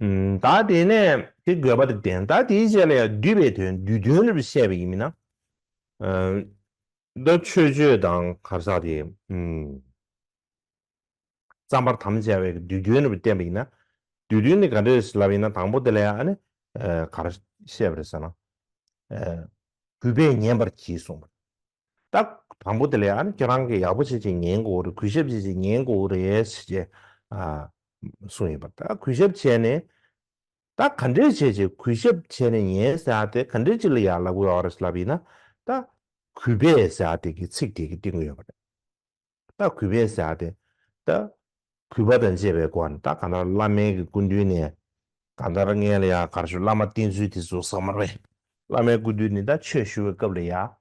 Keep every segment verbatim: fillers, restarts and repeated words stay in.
ད་དེ་ནས་དེ་དགོས་པ་དེ་བསྟན། ད་དེའི་རྗེས་ལ་ཡང་བསྡུས་པའི་དོན་བསྡུས་དོན་རེ་བཤད་པ་ཡིན་མིན་ན། ད་མཆོད་བརྗོད་དང་གར་ཟག་དེ། རྩ་བར་དམ་བཅའ་བའི་བསྡུས་དོན་རེ་བསྟན་པ་ཡིན་ན། བསྡུས་དོན་ནི་ག་འདྲས་ལབ་ཡིན་ན། དང་པོ་དེ་ལ་ཡང་ཨ་ནི། གར་བཤད་པ་རེད་ཟེར་ན། གུས་པས་ཉན་པར་གྱིས་གསུངས་པ། ད་དང་པོ་དེ་ལ་ཡང་ཁྱེད་རང་གིས་ཡག་པོ་བྱས་བྱས་ཉན་དགོས་རེད། གུས་ཞབས་བྱས་བྱས་ཉན་དགོས་རེད་ཟེར་བྱས། ཨ། གསུངས་ཡིན་པ། ད་གུས་ཞབས་བྱས་ནས། ད་ག་འདྲས་བྱས་བྱས་གུས་ཞབས་བྱས་ནས་ཉན་ཟེར་ཡ་དེ་ག་འདྲས་ཅིག་ལ་ཡང་ལབ་དགོས་ཡོད་རེད་ལབ་ཡིན་ན། ད་གུས་པས་ཟེར་ཡ་དེ་གི་ཚིག་དེ་གི་སྟེང་དུ་ཡོད་པ་རེད། ད་གུས་པས་ཟེར་ཡ་དེ། ད། གུས་པ་དང་བཅས་པའི་སྒོ་ནས། ད་གང་ལྟར་བླ་མའི་གི་སྐུ་མདུན་ནས། གང་ལྟར་སྔོན་ལ་ཡང་གར་ཞུ་བླ་མ་བསྟེན་ཚུལ་དེ་ཚོ་ཚང་མ་རེད། བླ་མའི་སྐུ་མདུན་ནས་ད་ཆོས་ཞུ་བའི་སྐབས་ལ་ཡང་།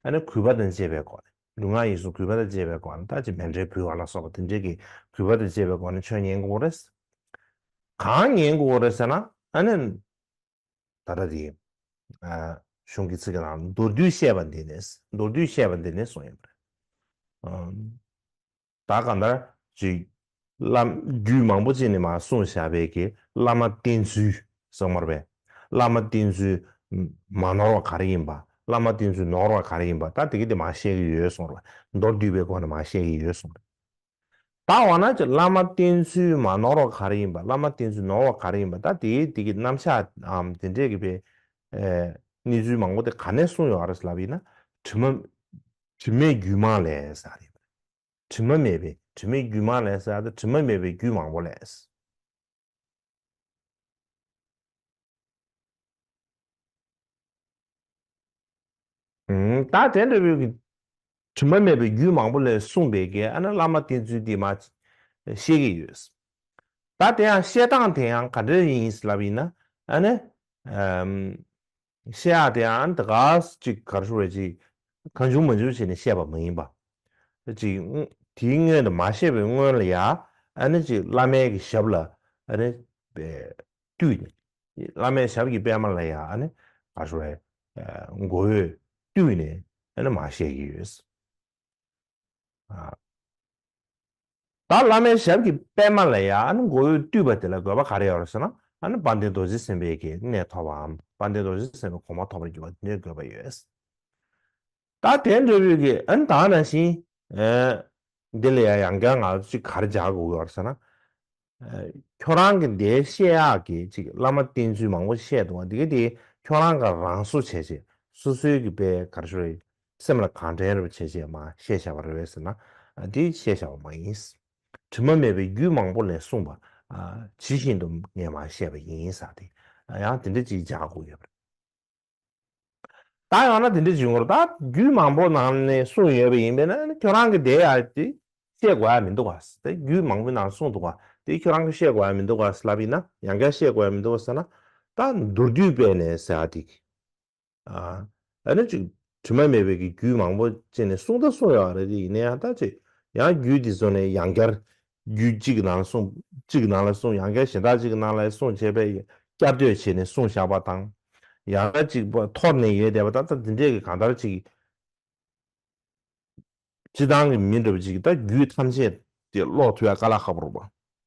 ཨ་ནི་གུས་པ་དང་བཅས་པའི་སྒོ་ནས། ལུས་ངག་ཡིད་གསུམ་གུས་པ་དང་བཅས་པའི་སྒོ་ནས། ད་ཅིག་མཎྜལ་ཕུལ་བ་ལ་སོགས་པ་དེ་འདྲའི་གི་གུས་པ་དང་བཅས་པའི་སྒོ་ནས་ཆོས་ཉན་དགོས་རེད། གང་ཉན་དགོས་རེད་ཟེར་ན། ཨ་ནི། ད་ལྟ་དེ། ཨ། གཞུང་གི་ཚིག་གི་ནང་མདོར་བསྡུས་བཤད་པ་འདི་ནས། མདོར་བསྡུས་བཤད་པ་འདི་ནས་གསུངས་ཡོད་པ་རེད། ཨ། ད་གང་ལྟར་ཅིག་བླ། རྒྱུད་མང་པོ་ཅིག་ནས་མར་གསུངས་བཞག་པའི་གི་བླ་མ་བསྟེན་ཚུལ་གསུངས་པ་རེད་པས། བླ་མ་བསྟེན་ཚུལ་མ་ནོར་བ་ག་རེ་ཡིན་པ། བླ་མ་བསྟེན་ཚུལ་ནོར་བ་ག་རེ་ཡིན་པ། ད་དེ་གི་དེ་མར་བཤད་ཀྱི་ཡོད་གསུངས་པ་རེད། མདོར་བསྡུས་པའི་སྒོ་ནས་མར་བཤད་ཀྱི་ཡོད་གསུངས་པ་རེད། ད་འོ་ན་ཅིག་བླ་མ་བསྟེན་ཚུལ་མ་ནོར་བ་ག་རེ་ཡིན་པ། བླ་མ་བསྟེན་ཚུལ་ནོར་བ་ག་རེ་ཡིན་པ། ད་དེའི་དེ་གི་རྣམ་གཞག་འམ་དེ་འདྲས་ཀྱི་པའི། ཨེ། གནས་ཚུལ་མང་པོ་དེ་ག་ནས་གསུངས་ཡོད་རེད་ལབ་ཡིན་ན། དྲི་མ། དྲི་མེད་རྒྱུད་མང་ལས་ཟེར་རེད། དྲི་མ་མེད་པའི། དྲི་མེད་རྒྱུད་མང་ལས་ཟེར་ཏེ། དྲི་མ་མེད་པའི་རྒྱུད་མང་པོ་ལས། ཨུམ། ད་དེ་འདྲ་བོའི་གི་དྲི་མ་མེད་པའི་རྒྱུད་མང་པོ་ལས་གསུངས་པའི་གི་ཨ་ནི་བླ་མ་བསྟེན་ཚུལ་འདི་མར་བཤད་ཀྱི་ཡོད། ད་དེ་ཡང་བཤད་སྟངས་དེ་ཡང་ག་འདྲ་ཡིན་ལབ་ཡིན་ན། ཨ་ནི། ཨམ། བཤད་ཡག་དེ་ཡང་ད་ག་ཅིག་ག་རེ་ཞུ་རེད། ཅིག་གང་བྱུང་མང་བྱུང་བྱས་ནས་བཤད་པ་མ་ཡིན་པ། ཅིག་དེའི་སྔོན་དུ་མ་བཤད་པའི་སྔོན་ལ་ཡ། ཨ་ནི་ཅིག་བླ་མའི་གི་ཞབས་ལ། ཨ་ནི། བསྟུད་ནས། བླ་མའི་ཞབས་ཀྱི་པད་མ་ལ་ཡ། ཨ་ནི་ག་རེ་ཞུ་རེད། མགོ་བོས་བསྟུད་ནས། ཨ་ནི་མར་བཤད་ཀྱི་ཡོད། ཨ། ད་བླ་མའི་ཞབས་ཀྱི་པད་མ་ལ་ཡ། ཨ་ནི་མགོ་བོས་བསྟུད་པ་དེ་ལ་དགོས་པ་ག་རེ་ཡོད་རེད་ཟེར་ན། ཨ་ནི་དཔལ་ལྡན་རྡོ་རྗེ་སེམས་དཔའི་གི་གནས་ཐོབ་པའམ། དཔལ་ལྡན་རྡོ་རྗེ་སེམས་དཔའི་གོ་འཕང་ཐོབ་པར་འགྱུར་བ་དེ་འདྲའི་དགོས་པ་ཡོད། ད་དེ་འདྲ་བོའི་གི། ཨ་ནི་ད་ག་ནང་བཞིན། ཨ། འདི་ལ་ཡང་ཡང་བསྐྱར་ང་ཚོ་ཅིག་ག་རེ་སྦྱར་དགོས་ཀྱི་ཡོད་རེད་ཟེར་ན། ཨ། ཁྱོད་རང་གི་འདིར་བཤད་ཡག་གི་ཅིག་བླ་མ་བསྟེན་ཚུལ་མང་པོ་བཤད་འདུག་པ། འདི་ག་དེ་ཁྱོད་རང་གིས་རང་བཟོ་བྱས་བྱས། སོ་སོའི་གི་པའི་ག་རེ་ཞུ་རེད། སེམས་ལ་གང་དྲན་རེ་བྱས་བྱས་མར་བཤད་བཞག་པ་རེད་པས་ཟེར་ན། ཨ། འདི་བཤད་བཞག་པ་མ་ཡིན། དྲི་མ་མེད་པའི་རྒྱུད་མང་པོ་ལས་གསུངས་པ། ཨ། ཇི་བཞིན་དུ་ངས་མར་བཤད་པ་ཡིན་ཟེར་ཏེ། ཨ། ཡང་དེ་འདྲ་ཅིག་སྦྱར་དགོས་ཡོད་པ་རེད། ད་ཡང་ན་དེ་འདྲ་བྱུང་བར། ད་རྒྱུད་མང་པོ་ནང་ནས་གསུངས་ཡོད་པ་ཡིན་པས་ན། ཁྱོད་རང་གིས་དེ་ཡ་དེ་བཤད་དགོས་ཡ་མི་འདུག་ག། དེ་རྒྱུད་མང་པོའི་ནང་གསུངས་འདུག་ག། དེ་ཁྱོད་རང་གིས་བཤད་དགོས་ཡ་མི་འདུག་ག་ལབ་ཡིན་ན། ཡང་བསྐྱར་བཤད་དགོས་ཡ་མི་འདུག་ག་ཟེར་ན། ད་མདོར་བསྡུས་པས་ནས་ཟེར་ཡ་དེ། ཨ། ཨ་ནི་ཅིག་དྲི་མ་མེད་པའི་གི་རྒྱུད་མང་པོ་བྱས་ནས་གསུངས་ད་གསུངས་ཡོད་རེད། དེ་ཡིན་ན་ཡང་ད་ཅིག་ཡང་རྒྱུད་དེ་ཚོ་ནས་ཡང་བསྐྱར། རྒྱུད་གཅིག་གི་ནང་ལ་གསུངས། གཅིག་གི་ནང་ལ་གསུངས། ཡང་བསྐྱར་གཞན་དག་གཅིག་གི་ནང་ལ་གསུངས་བྱས་པའི་བསྐྱར་ཟློས་བྱས་ནས་གསུངས་བཞག་པ་དང་། ཡང་ན་གཅིག་པ་འཐོར་ནས་ཡོད་བསྡད་པ་དང་། ད་འདི་འདྲས་ཀྱི་གང་ལྟར་ཅིག་སྤྱིར་བཏང་གི་མི་འདྲ་བ་ཅིག་ད་རྒྱུད་ཐམས་ཅད་དེ་ཀློག་ཐུབ་ཡ་དཀའ་ལས་ཁག་པོ་རེད་པ།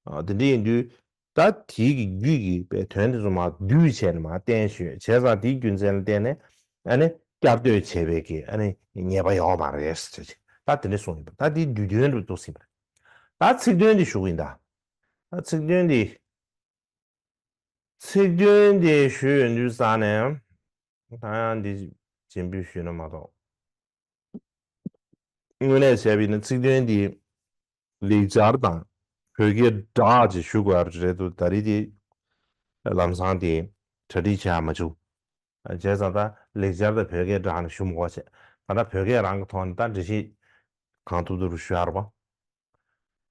ཨ། དེ་འདྲ་ཡིན་དུས། ད་དེའི་གི་རྒྱུད་ཀྱི་པའི་དོན་དེ་ཚོ་མར་བསྡུས་བྱས་ནས་མར་བསྟན་ཞུས། བྱས་ཙང་དེའི་རྒྱུ་མཚན་ལ་བརྟེན་ནས། ཨ་ནི་བསྐྱར་ཟློས་བྱས་པའི་གི། ཨ་ནི་ཉེས་པ་ཡོད་མ་རེད་ཟེར་བྱས། ད་དེ་འདྲ་གསུངས་ཡིན་པ། ད་དེའི་བསྡུས་དོན་རུ་འདུག་ཟིན་པ་རེད། ད་ཚིག་དོན་དེ་ཞུ་གི་ཡིན་ད། ད་ཚིག་དོན་དེ། ཚིག་དོན་དེ་ཞུས་ཡོང་དུས་ཙང་ནས། ད་ཡང་འདི་རྗེས་འབུལ་ཞུས་ན་མ་གཏོགས། དངོས་གནས་བྱས་པ་ཡིན་ན་ཚིག་དོན་འདི་ལེགས་སྦྱར་དང་བོད་སྐད་སྦྲགས་ཅིག་ཞུ་དགོས་ཡ་རེད་འདུག། ད་རེས་དེ་ལམ་སང་དེ་གྲ་སྒྲིག་བྱས་མ་བྱུང་། བྱས་ཙང་ད་ལེགས་སྦྱར་དང་བོད་སྐད་སྦྲགས་ནས་ཞུ་མི་དགོས་བྱས། ད་ལྟ་བོད་སྐད་རང་གི་ཐོག་ནས་ད་འགྲེལ་བཤད་གང་ཐུབ་ཐུབ་ཞུ་ཡ་རེད་པ།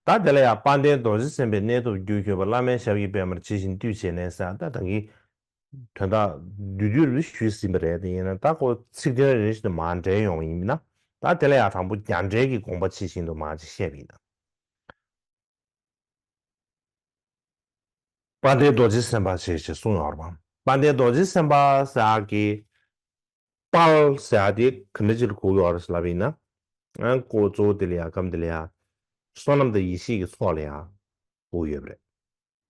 ད་དེ་ལ་ཡང་དཔལ་ལྡན་རྡོ་རྗེ་སེམས་དཔའི་གནས་ཐོབ་རྒྱུར་གྱུར་པ། བླ་མའི་ཞབས་ཀྱི་པད་མར་ཇི་བཞིན་བསྟུད་བྱས་ནས་ཟེར། ད་ད་གིན་དོན་དག་བསྡུས་བསྡུས་རེ་ཞུས་ཟིན་པ་རེད། དེ་ཡིན་ན་ད་ཁོ་ཚིག་དོན་རེ་རེ་བཞིན་དུ་མར་འགྲེལ་ཡོང་བ་ཡིན་ན། ད་དེ་ལ་ཡང་དང་པོ་རྒྱ་འགྲེལ་གྱི་དགོངས་པ་ཇི་བཞིན་དུ་མར་ཅིག་བཤད་པ་ཡིན་ན། དཔལ་ལྡན་རྡོ་རྗེ་སེམས་དཔའ་ཞེས་ཞེས་གསུངས་ཡོད་རེད་པ། དཔལ་ལྡན་རྡོ་རྗེ་སེམས་དཔའ་ཟེར་གྱི། དཔལ་ཟེར་ཡ་དེ་ག་འདྲ་ཅིག་ལ་གོ་གི་ཡོད་རེད་ལབ་ཡིན་ན། ཨ། ཁོ་གཙོ་བོ་དེ་ལ་ཡ་སྐབས་འདི་ལ་ཡ་བསོད་ནམས་དང་ཡེ་ཤེས་ཀྱི་ཚོགས་ལ་ཡ་གོ་གི་ཡོད་པ་རེད།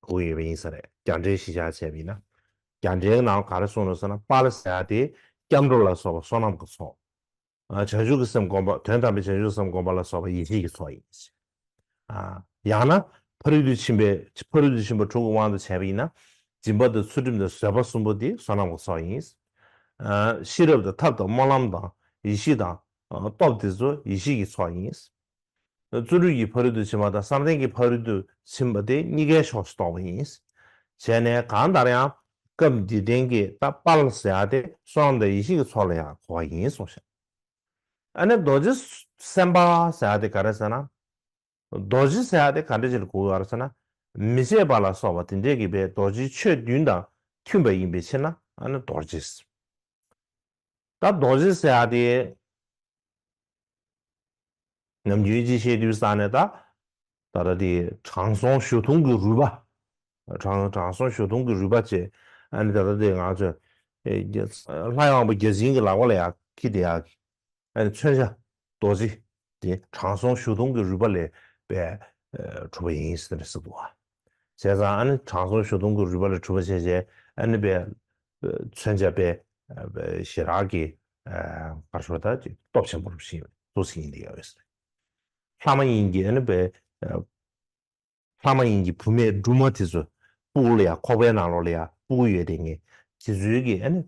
གོ་གི་ཡོད་པ་ཡིན་ས་རེད། རྒྱ་འགྲེལ་གཞི་བཞག་བྱས་པ་ཡིན་ན། རྒྱ་འགྲེལ་གྱི་ནང་ག་རེ་གསུངས་འདུག་ཟེར་ན། དཔལ་ཟེར་ཡ་དེ་སྐྱབས་འགྲོ་ལ་སོགས་པ་བསོད་ནམས་ཀྱི་ཚོགས། ཨ། བྱང་ཆུབ་ཀྱི་སེམས་བསྒོམ་པ། དོན་དམ་པའི་བྱང་ཆུབ་ཀྱི་སེམས་བསྒོམ་པ་ལ་སོགས་པ་ཡེ་ཤེས་ཀྱི་ཚོགས་ཡིན། ཨ། ཡང་ན་ཕ་རོལ་ཏུ་ཕྱིན་པའི་ཕ་རོལ་ཏུ་ཕྱིན་པ་དྲུག་གི་དབང་དུ་བྱས་པ་ཡིན་ན། སྦྱིན་པ་དང་ཚུལ་ཁྲིམས་དང་བཟོད་པ་གསུམ་པོ་དེ་བསོད་ནམས་ཀྱི་ཚོགས་ཡིན། ཨ། ཤེས་རབ་དང་ཐབས་དང་སྨོན་ལམ་དང་ཡེ་ཤེས་དང་། ཨ། སྟོབས་དེ་ཚོ་ཡེ་ཤེས་ཀྱི་ཚོགས་ཡིན། བརྩོན་འགྲུས་ཀྱི་ཕ་རོལ་ཏུ་ཕྱིན་པ་དང་བསམ་གཏན་གྱི་ཕ་རོལ་ཏུ་ཕྱིན་པ་དེ་གཉིས་ཀའི་ཕྱོགས་སུ་གཏོགས་པ་ཡིན། བྱས་ནས་གང་ལྟར་ཡང་སྐབས་འདི་དོན་གྱི་ད་དཔལ་ཟེར་ཡ་དེ་བསོད་ནམས་དང་ཡེ་ཤེས་ཀྱི་ཚོགས་ལ་ཡང་གོ་བ་ཡིན་གསུངས་ཤག་ཨ་ནི་རྡོ་རྗེ་སེམས་དཔའ་ཟེར་ཡ་དེ་ག་རེ་ཟེར་ན། རྡོ་རྗེ་ཟེར་ཡ་དེ་ག་འདྲ་ཅིག་ལ་གོ་དགོས་རེད་ཟེར་ན། མི་ཕྱེད་པ་ལ་སོགས་པ་དེ་འདྲས་ཀྱི་པའི་རྡོ་རྗེ་ཆོས་བདུན་དང་མཐུན་པ་ཡིན་པའི་ཕྱིར་ན་ཨ་ནི་རྡོ་རྗེ། ད་རྡོ་རྗེ་ཟེར་ཡ་དེ། ནམ་རྒྱུན་ཅིག་བཤད་དུས་ས་ནས་ད། ད་ལྟ་དེ་དྲང་སྲོང་ཞོ་འཐུང་གི་རུས་པ། དྲང་དྲང་སྲོང་ཞོ་འཐུང་གི་རུས་པ་བཅས། ཨ་ནི་ད་ལྟ་དེ་ང་ཚོས། ཨེ། རྒྱ་ལྷ་ཡི་དབང་པོ་བརྒྱ་བྱིན་གྱི་ལག་པ་ལ་ཡང་འཁྱེར་བསྡད་ཡག་གི། ཨ་ནི་མཚོན་བྱ་རྡོ་རྗེ་དེ་དྲང་སྲོང་ཞོ་འཐུང་གི་རུས་པ་ལས་པའི་གྲུབ་པ་ཡིན་ཟེར་ནས་ཟེར་འདུག་བ། བྱས་ཙང་ཨ་ནི་དྲང་སྲོང་ཞོ་འཐུང་གི་རུས་པ་ལས་གྲུབ་པ་བྱས་བྱས། ཨ་ནི་པའི་མཚོན་བྱ་པའི་ཞེ་དྲག་གི་གར་ཤོར་ད་ཅིག་སྟོབས་ཆེན་པོ་རུ་ཞིག་འདུག་ཟེར་ཡིན་དེ་ཡོད་ཟེར། ལྷ་མ་ཡིན་གྱི་ཨ་ནི་པའི། ལྷ་མ་ཡིན་གྱི་བུད་མེད་སྦྲུམ་མ་དེ་ཚོ་སྤུ་གུ་ལ་ཡ་ཁོག་པའི་ནང་ལོགས་ལ་ཡ་སྤུ་གུ་ཡོད་དེ་ངས་དེ་ཚོའི་གི་ཨ་ནི།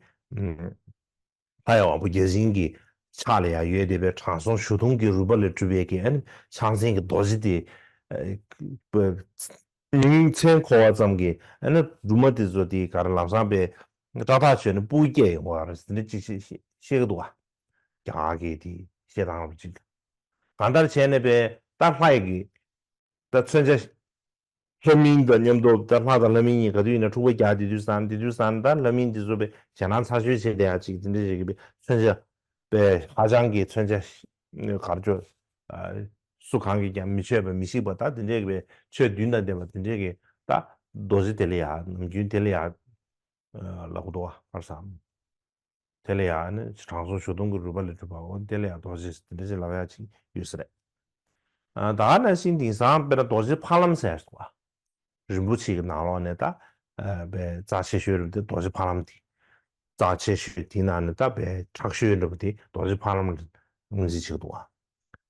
ལྷ་ཡི་དབང་པོ་བརྒྱ་བྱིན་གྱི་ཕྱག་ལ་ཡ་ཡོད་དེ་པའི་དྲང་སྲོང་ཞོ་འཐུང་གི་རུས་པ་ལས་གྲུབ་པའི་གི་ཨ་ནི་ཕྱག་མཚན་གྱི་རྡོ་རྗེ་དེ། མིང་མཚན་གོ་བ་ཙམ་གྱིས་ཨ་ནི་སྦྲུམ་མ་དེ་ཚོ་དེ་ག་རེ་ལམ་སང་པའི་སྐྲག་ཐག་ཆོད་ནས་སྤུ་གུ་སྐྱེས་ཡོང་བ་རེད་ཟེར་ནས་ཅིག་བཤད་བཤད་བཤད་ཀྱི་འདུག་བ། རྒྱ་གར་གྱི་དེ་བཤད་སྟངས་རུ་ཅིག་གང་ལྟར་བྱས་ནས་པའི་ད་ལྷ་ཡི་གི། ད་མཚོན་བྱ། ལྷ་མིན་དང་མཉམ་དུ་ད་ལྷ་དང་ལྷ་མིན་གཉིས་ག་དུས་ཡིན་ན་འཁྲུག་པ་རྒྱག་དེ་དུས་ཙང་དེ་དུས་ཙང་ད་ལྷ་མིན་དེ་ཚོ་པའི་ཞེད་སྣང་ཚ་ཤོས་བྱས་བསྡད་ཡ་ཅིག་དེ་འདྲ་ཞིག་གི་པའི་མཚོན་བྱ། པའི་ཧ་ཅང་གི་མཚོན་བྱ། གར་ཆོ། སུ་གང་གིས་ཀྱང་མི་ཆོད་པ་མི་ཤིགས་པ་ད་དེ་འདྲས་ཀྱི་པའི་ཆོས་བདུན་དང་ལྡན་པ་དེ་འདྲས་ཀྱི་ད་རྡོ་རྗེ་དེ་ལ་ཡ་ནམ་རྒྱུན་དེ་ལ་ཡ། ལབ་དགོས་འདུག་བ་ཧར་སང་། དེ་ལ་ཡང་ནི་དྲང་སྲོང་ཞོ་འཐུང་གི་རུས་པ་ལས་གྲུབ་པའོ། དེ་ལ་ཡང་རྡོ་རྗེ་དེ་འདྲ་ཞིག་ལབ་ཡ་ཅིག་ཡོད་ས་རེད། ཨ། ད་ག་ནང་བཞིན་དེང་སང་དཔེར་ན་རྡོ་རྗེ་ཕ་ལམ་ཟེར་སོང་བ། རིན་པོ་ཆེ་གི་ནང་ལོགས་ནས་ད། ཨ། དཔེ་རྩ་ཆེ་ཤོས་རེད་དེ་རྡོ་རྗེ་ཕ་ལམ་དེ། རྩ་ཆེ་ཤོས་དེའི་ནང་ནས་ད་དཔེ་མཁྲེགས་ཤོས་འདྲ་པོ་དེ་རྡོ་རྗེ་ཕ་ལམ་ལ་ངོས་འཛིན་བྱེད་ཀྱི་འདུག་བ། བྱས་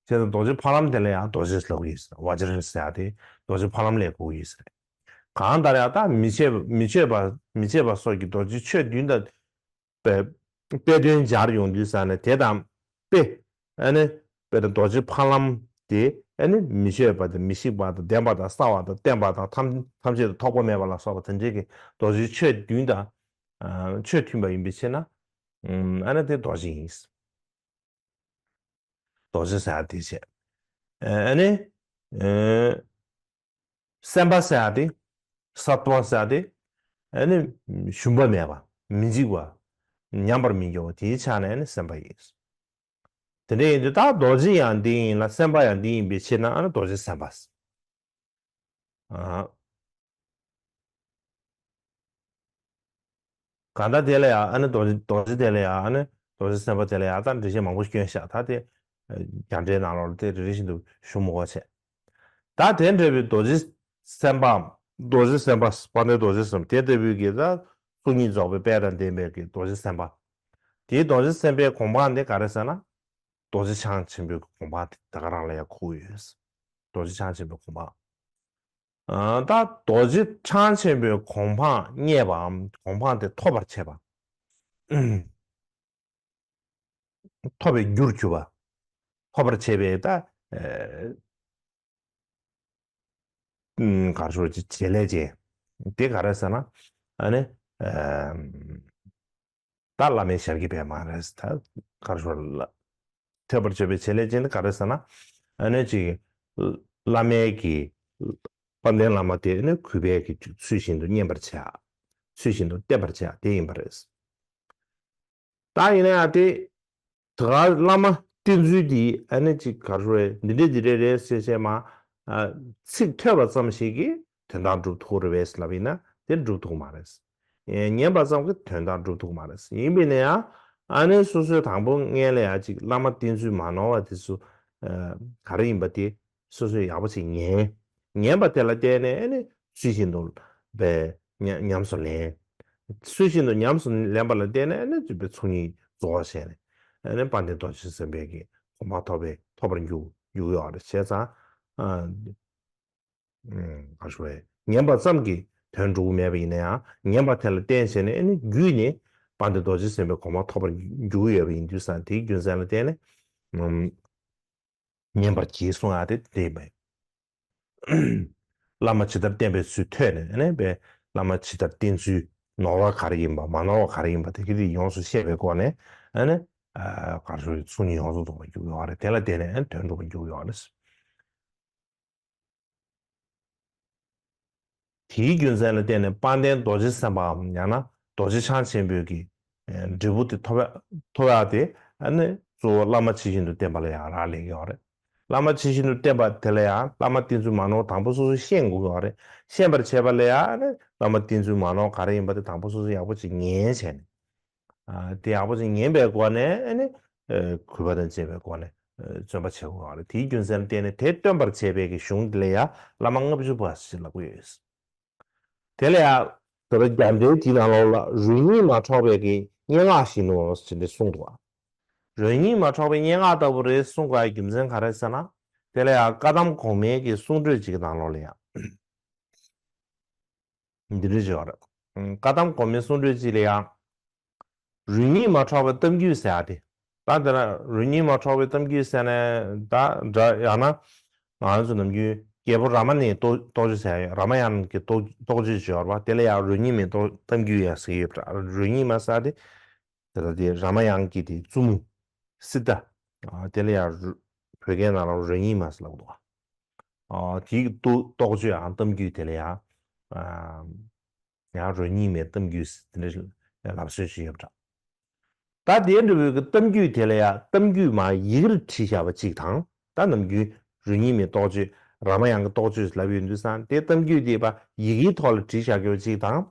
ཙང་རྡོ་རྗེ་ཕ་ལམ་དེ་ལ་ཡང་རྡོ་རྗེ་ལབ་ཀྱི་ཡོད་ས་རེད། བཛྲ་ཟེར་ཡ་དེ་རྡོ་རྗེ་ཕ་ལམ་ལ་གོ་གི་ཡོད་ས་རེད། གང་ལྟར་ཡང་ད་མི་ཕྱེད་པ་མི་ཕྱེད་པ་མི་ཕྱེད་པ་སོགས་ཀྱི་རྡོ་རྗེ་ཆོས་བདུན་དང་དཔེ་དཔེ་དོན་སྦྱར་ཡོང་དུས་ཙ་ན་དེ་དང་དཔེ་ཨ་ནི་དཔེ་དང་རྡོ་རྗེ་ཕ་ལམ་དེ་ཨ་ནི་མི་ཕྱེད་པ་དང་མི་ཤིགས་པ་དང་ལྡན་པ་དང་བསྲ་བ་དང་བརྟན་པ་དང་ཐམས་ཐམས་ཅད་དུ་ཐོགས་པ་མེད་པ་ལ་སོགས་པ་དེ་འདྲའི་གི་རྡོ་རྗེ་ཆོས་བདུན་དང་ཨ་ཆོས་མཐུན་པ་ཡིན་པའི་ཕྱིར་ན་ཨ་ནི་དེ་རྡོ་རྗེ་ཡིན། རྡོ་རྗེ་ཟེར་ཡ་དེ་བྱས། ཨ་ནི། སེམས་དཔའ་ཟེར་ཡ་དེ། སཏྭ་ཟེར་ཡ་དེ། ཨ་ནི། ཞུམ་པ་མེད་པ། མི་འཇིགས་པ། ཉམས་པར་མི་འགྱུར་བ་དེའི་ཆ་ནས་ཨ་ནི་སེམས་དཔའ་ཡིན། དེ་འདྲ་ཡིན་དུས་ད་རྡོ་རྗེ་ཡང་འདི་ཡིན་ལ་སེམས་དཔའ་ཡང་འདི་ཡིན་པའི་ཕྱིར་ན་ཨ་ནི་རྡོ་རྗེ་སེམས་དཔའ། ཨ། གང་ལྟར་དེ་ལ་ཡང་ཨ་ནི་རྡོ་རྗེ་རྡོ་རྗེ་དེ་ལ་ཡང་ཨ་ནི་རྡོ་རྗེ་སེམས་དཔའ་དེ་ལ་ཡང་ད་འགྲེལ་བཤད་མང་པོ་བསྐྱོན་བཞག་ད་དེ་རྒྱ་འགྲེལ་ནང་ལོགས་ལ་དེ་རེ་རེ་བཞིན་དུ་ཞུ་མི་དགོས་བྱས། ད་དེ་འདྲ་བའི་རྡོ་རྗེ་སེམས་དཔའ་རྡོ་རྗེ་སེམས་དཔའ་དཔལ་ལྡན་རྡོ་རྗེ་སེམས་དཔའ་དེ་ལྟ་བུའི་གི་ད་གསུང་གཉིས་རྫོགས་པའི་དཔལ་དང་ལྡན་པའི་གི་རྡོ་རྗེ་སེམས་དཔའ། དེའི་རྡོ་རྗེ་སེམས་དཔའི་གོ་འཕང་དེ་ག་རེ་ཟེར་ན། རྡོ་རྗེ་འཆང་ཆེན་པོའི་གོ་འཕང་དེ་ད་ག་རང་ལ་ཡང་གོ་ཡོད། རྡོ་རྗེ་འཆང་ཆེན་པོའི་གོ་འཕང་། ཨ། ད་རྡོ་རྗེ་འཆང་ཆེན་པོའི་གོ་འཕང་བརྙེས་པའམ་གོ་འཕང་དེ་ཐོབ་པར་བྱེད་པ། ཐོབ་པའི་རྒྱུར་གྱུར་པ། ཐོབ་པར་བྱེད་པའི་ད། ཨ། གར་ཤོར་གྱི་བྱེད་ལས་ཅན། དེ་ག་རེ་ཟེར་ན། ཨ་ནི། ཨ། ད་བླ་མའི་ཞབས་ཀྱི་པདྨ་རེད་ད། གར་ཤོར་ལ། ཐོབ་པར་བྱེད་པའི་བྱེད་ལས་ཅན་དེ་ག་རེ་ཟེར་ན། ཨ་ནི་ཅིག་བླ་མའི་གི། དཔལ་ལྡན་བླ་མ་དེ་ནི་གུས་པས་ཀྱི་ཚུལ་བཞིན་དུ་མཉན་པར་བྱ། ཚུལ་བཞིན་དུ་བསྟེན་པར་བྱ་དེ་ཡིན་པ་རེད། ད་ཡིན་ན་ཡང་དེ། ད་ག་བླ་མ་བསྟེན་ཚུལ་འདི་ཨ་ནི་ཅིག་ག་རེ་རེད་འདི་འདྲས་འདི་འདྲས་རེད་ཟེར་བྱས་མ། ཨ། ཚིག་ཐོས་པ་ཙམ་ཞིག་གིས་དོན་དག་འགྲུབ་ཐུབ་རེད་པས་ལབ་ཡིན་ན་དེ་འགྲུབ་ཐུབ་མ་རེད། ཨེ། ཉན་པ་ཙམ་གྱིས་དོན་དག་འགྲུབ་ཐུབ་མ་རེད། ཡིན་པས་ན་ཡང་ཨ་ནི་སོ་སོའི་དང་པོ་སྔན་ལ་ཡང་ཅིག་བླ་མ་བསྟེན་ཚུལ་མ་ནོར་བ་དེ་ཚོ། ཨ། ག་རེ་ཡིན་པ་དེ་སོ་སོས་ཡག་པོ་ཅིག་ཉན། ཉན་པ་དེ་ལ་བརྟེན་ནས་ཨ་ནི་ཚུལ་བཞིན་དུ་ པའི་ཉམས་སུ་ལེན། ཚུལ་བཞིན་དུ་ཉམས་སུ་ལེན་པ་ལ་བརྟེན་ནས་ཨ་ནི་ཚུལ་བའི་ཚོགས་གཉིས་རྫོགས་བྱས་ནས་ཨ་ནི་དཔལ་ལྡན་རྡོ་རྗེ་སེམས་དཔའི་གི་གོ་འཕང་ཐོབ་པའི་ཐོབ་པར་འགྱུར་འགྱུར་ཡོད་རེད་བྱས་ཙང་། ཨ། ཨ། ག་རེ་ཞུ་དགོས་རེད། ཉན་པ་ཙམ་གྱིས་དོན་འགྲུབ་མེད་པ་ཡིན་ན་ཡང་ཉན་པ་དེ་ལ་བརྟེན་བྱས་ནས་ཨ་ནི་རྒྱུད་ནས་དཔལ་ལྡན་རྡོ་རྗེ་སེམས་དཔའི་གོ་འཕང་ཐོབ་པར་འགྱུར་ཡོད་པ་ཡིན་དུས་ཙང་དེའི་རྒྱུ་མཚན་ལ་བརྟེན་ནས། ཨ། ཉན་པར་གྱིས་གསུང་ཡ་དེ་དེ་ཡིན་པས། བླ་མ་ཇི་ལྟར་བསྟེན་པའི་ཚུལ་ཐོས་ནས་ཨ་ནི་བླ་མ་ཇི་ལྟར་བསྟེན་ཚུལ་ནོར་བ་ག་རེ་ཡིན་པ་མ་ནོར་བ་ག་རེ་ཡིན་པ་དེ་ག་དེ་ཡོངས་སུ་ཤེས་པའི་སྒོ་ནས་ཨ་ནི། ཨ། ག་རེ་ཞུ་དགོས་རེད། ཚོགས་གཉིས་ཡོངས་སུ་རྫོགས་པར་འགྱུར་ཡོད་རེད། དེ་ལ་བརྟེན་ནས་ཨ་ནི་དོན་འགྲུབ་པར་འགྱུར་ཡོད་རེད། དེའི་རྒྱུ་མཚན་ལ་བརྟེན་ནས་དཔལ་ལྡན་རྡོ་རྗེ་སེམས་དཔའམ་ཡང་ན་རྡོ་རྗེ་འཆང་ཆེན་པོའི་གི་ཨ། འབྲས་བུ་དེ་ཐོབ་ཡ་ཐོབ་ཡ་དེ་ཨ་ནི་གཙོ་བོ་བླ་མ་ཇི་བཞིན་དུ་བསྟེན་པ་ལ་ཡང་རག་ལས་ཀྱི་ཡོད་རེད། བླ་མ་ཇི་བཞིན་དུ་བསྟེན་པ་དེ་ལ་ཡང་བླ་མ་བསྟེན་ཚུལ་མ་ནོར་དང་པོ་སོ་སོ་ཤེས་དགོས་ཀྱི་ཡོད་རེད། ཤེས་པར་བྱེད་པ་ལ་ཡང་ཨ་ནི་བླ་མ་བསྟེན་ཚུལ་མ་ནོར་ག་རེ་ཡིན་པ་དེ་དང་པོ་སོ་སོ་ཡག་པོ་ཅིག་ཉན་བྱས་ནས། ཨ། དེ་ཡག་པོ་ཅིག་ཉན་པའི་སྒོ་ནས་ཨ་ནི། ཨ། གུས་པ་དང་བཅས་པའི་སྒོ་ནས། ཨ། བརྩོན་པ་བྱེད་དགོས་པ་རེད། དེའི་རྒྱུ་མཚན་ལ་བརྟེན་ནས་དེ་སྟོན་པར་བྱེད་པའི་གི་གཞུང་འདི་ལ་ཡང་བླ་མ་ལྔ་བཅུ་པ་ཞེས་ལབ་ཀྱི་ཡོད། དེ་ལ་ཡང་། དེ་ལ་རྒྱ་འགྲེལ་དེའི་ནང་ལོགས་ལ་རོལ་རྙེད་མ་འཕྲོག་པའི་གི་སྙན་ངག་བཞིན་ནོ་ཞེས་འདི་གསུངས་འདུག་པ། རོལ་རྙེད་མ་འཕྲོག་པའི་སྙན་ངག་ལྟ་བུ་རེད་གསུངས་དགོས་པའི་རྒྱུ་མཚན་ག་རེ་ཟེར་ན། དེ་ལ་ཡང་བཀའ་གདམས་གོང་མའི་གི་གསུང་སྒྲོས་ཅིག་གི་ནང་ལོགས་ལ་ཡང་། འདི་འདྲ་ཅིག་ཡོད་རེད། ཨ། བཀའ་གདམས་གོང་མའི་གསུང་སྒྲོས་ཅིག་ལ་ཡང་། རོལ་རྙེད་མ་འཕྲོག་པའི་གཏམ་རྒྱུད་ཟེར་ཡ་དེ། ད་དེ་ལ་རོལ་རྙེད་མ་འཕྲོག་པའི་གཏམ་རྒྱུད་ཟེར་ནས་ད་འདྲ་ཡང་ན། ང་ཚོ་ནམ་རྒྱུན་རྒྱལ་པོ་རཱ་མ་ནའི་རྟོགས་རྟོགས་བརྗོད་ཟེར་ཡ་ཡོད། རཱ་མ་ཡན་གྱི་རྟོགས་རྟོགས་བརྗོད་ཅིག་ཡོད་རེད་པ། དེ་ལ་ཡང་རོལ་རྙེད་མའི་རྟོགས་གཏམ་རྒྱུད་ཡང་ཟེར་གྱི་ཡོད་པ་འདྲ། རོལ་རྙེད་མ་ཟེར་ཡ་དེ། དེ་ལ་དེ་རཱ་མ་ཡན་གྱི་དེ་བཙུན་མོ་སི་ཏཱ། ཨ། དེ་ལ་ཡང་རོ་བོད་སྐད་ནང་ལ་རོལ་རྙེད་མ་ཟེར་ལབ་འདུག་ཨ། དེའི་རྟོགས་རྟོགས་བརྗོད་ཨང་གཏམ་རྒྱུད་དེ་ལ་ཡང་། ཨ། ཡང་རོལ་རྙེད་མའི་གཏམ་རྒྱུད་ཟེར་དེ་འདྲ་ལབ་སྲོལ་ཞིག་ཡོད་པ་འདྲ། ད་དེ་འདྲ་བོའི་གི་གཏམ་རྒྱུད་དེ་ལ་ཡང་གཏམ་རྒྱུད་མར་ཡི་གེར་བྲིས་བཞག་པ་གཅིག་དང་། ད་ནམ་རྒྱུན་རོལ་རྙེད་མའི་རྟོགས་བརྗོད་རཱ་མ་ཡན་གྱི་རྟོགས་བརྗོད་ལབ་ཡོད་དུས་ཙང་དེ་གཏམ་རྒྱུད་དེ་ཕར་ཡི་གེའི་ཐོག་ལ་བྲིས་བཞག་རྒྱུ་གཅིག་དང་།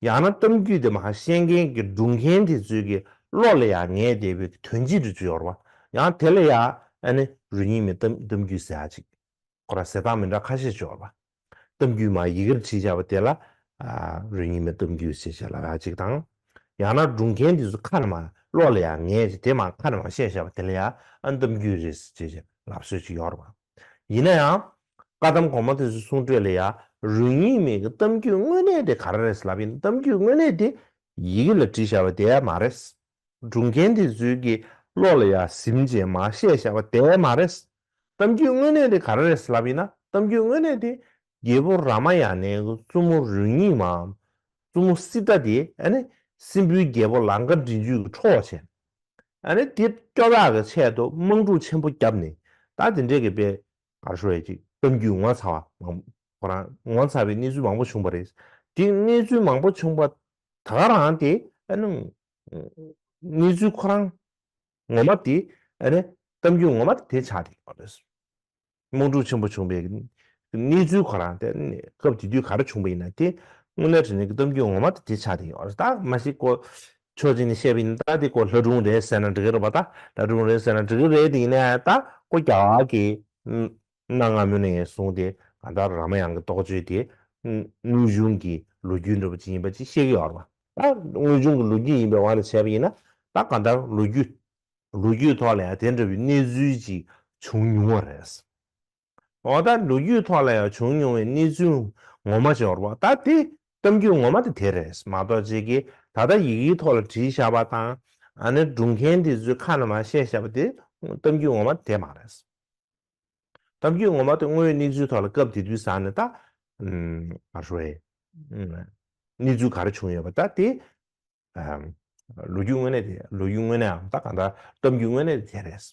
ཡང་ན་གཏམ་རྒྱུད་དེ་མར་བཤད་མཁན་གྱི་སྒྲུང་མཁན་དེ་ཚོའི་གི་བློ་ལ་ཡང་ངེས་བསྡད་པའི་དོན་སྤྱི་འདྲ་ཅིག་ཡོད་རེད་པ། ཡང་དེ་ལ་ཡང་ཨ་ནི་རོལ་རྙེད་མའི་གཏམ་གཏམ་རྒྱུད་ཟེར་ཡ་ཅིག་ཁོ་རང་ཟེར་སྟངས་མི་འདྲ་ཁ་ཤས་ཅིག་ཡོད་རེད་པ། གཏམ་རྒྱུད་མར་ཡི་གེར་བྲིས་བཞག་པ་དེ་ལ། ཨ། རོལ་རྙེད་མའི་གཏམ་རྒྱུད་ཟེར་བྱས་ལབ་ཡ་ཅིག་དང་། ཡང་ན་སྒྲུང་མཁན་དེ་ཚོ་ཁ་ནས་མར་བློ་ལ་ཡང་ངེས་བྱས་དེ་མར་ཁ་ནས་མར་བཤད་བཞག་པ་དེ་ལ་ཡང་ཨ་གཏམ་རྒྱུད་རེད་ཟེར་བྱས་ལབ་སྲོལ་ཅིག་ཡོད་རེད་པ། ཡིན་ན་ཡང་། བཀའ་གདམས་གོང་མ་དེ་ཚོའི་གསུང་སྒྲོས་ལ་ཡང་རོལ་རྙེད་མའི་གི་གཏམ་རྒྱུད་དངོས་གནས་དེ་ག་རེ་རེད་ཟེར་ལབ་ཡིན་ན། གཏམ་རྒྱུད་དངོས་གནས་དེ་ཡི་གེ་ལ་བྲིས་བཞག་པ་དེ་ཡང་མ་རེད། སྒྲུང་མཁན་དེ་ཚོའི་གི་བློ་ལ་ཡང་ཟིན་བྱས་མར་བཤད་བཞག་པ་དེ་ཡང་མ་རེད། གཏམ་རྒྱུད་དངོས་གནས་དེ་ག་རེ་རེད་ཟེར་ལབ་ཡིན་ན། གཏམ་རྒྱུད་དངོས་གནས་དེ་རྒྱལ་པོ་རཱ་མ་ཡ་ནའི་གི་བཙུན་མོ་རོལ་རྙེད་མའམ་བཙུན་མོ་སི་ཏཱ་དེ་ཨ་ནི་སྲིན་པོའི་རྒྱལ་པོ་ལང་ཀ་མགྲིན་བཅུ་གིས་འཕྲོག་བྱས། ཨ་ནི་དེ་སྐྱོབ་ཡག་གི་ཆེད་དུ་དམག་འཁྲུག་ཆེན་པོ་བརྒྱབ་ནས། ད་དེ་འདྲའི་གི་དཔེ་ག་རེ་ཞུ་ཡ་ཅིག་གཏམ་རྒྱུད་ངོ་མཚར་བ་མང་ཁོ་རང་ངོ་མཚར་བའི་གནས་ཚུལ་མང་པོ་བྱུང་བ་རེད། དེ་གནས་ཚུལ་མང་པོ་བྱུང་བ་ད་ག་རང་དེ་ཨ་ནི་གནས་ཚུལ་ཁོ་རང་ངོ་མ་དེ་ཨ་ནི་གཏམ་རྒྱུད་ངོ་མ་དེ་དེ་ཆགས་བསྡད་ཡོད་རེད། དམག་འཁྲུག་ཆེན་པོ་བྱུང་བའི་གནས་ཚུལ་ཁོ་རང་དེ་ཨ་ནི་སྐབས་དེ་དུས་ག་རེ་བྱུང་བ་ཡིན་ན་དེ་དངོས་གནས་དྲང་གནས་ཀྱི་གཏམ་རྒྱུད་ངོ་མ་དེ་དེ་ཆགས་བསྡད་ཡོད་རེད། ད་མ་གཞི་ཀོ་ཕྱོགས་གཅིག་ནས་བཤད་པ་ཡིན་ན་ད་དེ་ཀོ་ལྷ་སྒྲུང་རེད་ཟེར་ན་འགྲིག་གི་རེད་པ། ད་ལྷ་སྒྲུང་རེད་ཟེར་ན་འགྲིག་གི་རེད། དེ་ཡིན་ན་ད་ཀོ་རྒྱ་གར་གྱི་གནའ་སྔ་མོ་ནས་བཟུང་སྟེ་གང་ལྟར་རཱ་མ་ཡན་གྱི་རྟོགས་བརྗོད་དེ་དངོས་བྱུང་གི་ལོ་རྒྱུས་འདྲ་པོ་ཅིག་ཡིན་པ་ཅིག་བཤད་ཀྱི་ཡོད་རེད་པ། ད་དངོས་བྱུང་གི་ལོ་རྒྱུས་ཡིན་པའི་དབང་ལ་བྱས་པ་ཡིན་ན་ད་གང་ལྟར་ལོ་རྒྱུས་ལོ་རྒྱུས་ཐོག་ལ་ཡང་དེ་འདྲ་བའི་གནས་ཚུལ་ཅིག་བྱུང་མྱོང་བ་རེད། འོ་ད་ལོ་རྒྱུས་ཐོག་ལ་ཡང་བྱུང་མྱོང་བའི་གནས་ཚུལ་ངོ་མ་ཅིག་ཡོད་རེད་པ། ད་དེ་གཏམ་རྒྱུད་ངོ་མ་དེ་དེ་རེད་མ་གཏོགས་ཅིག་གིས་ད་ལྟ་ཡི་གེའི་ཐོག་ལ་བྲིས་བཞག་པ་དང་། ཨ་ནི་སྒྲུང་མཁན་དེ་ཚོའི་ཁ་ནས་མར་བཤད་བཞག་པ་དེ་གཏམ་རྒྱུད་ངོ་མ་དེ་མ་རེད། གཏམ་རྒྱུད་ངོ་མ་དེ་དངོས་ཡོད་གནས་ཚུལ་ཐོག་ལ་སྐབས་དེ་དུས་ས་ནས་ད། ཨམ། ག་རེ་ཞུ་དགོས་རེད། ཨམ། གནས་ཚུལ་ག་རེ་བྱུང་ཡོད་པ་ད་དེ། ཨམ། ལོ་རྒྱུས་དངོས་གནས་དེ་ལོ་རྒྱུས་དངོས་གནས་ཨམ་ད་གང་ལྟར་གཏམ་རྒྱུད་དངོས་གནས་དེ་དེ་རེད།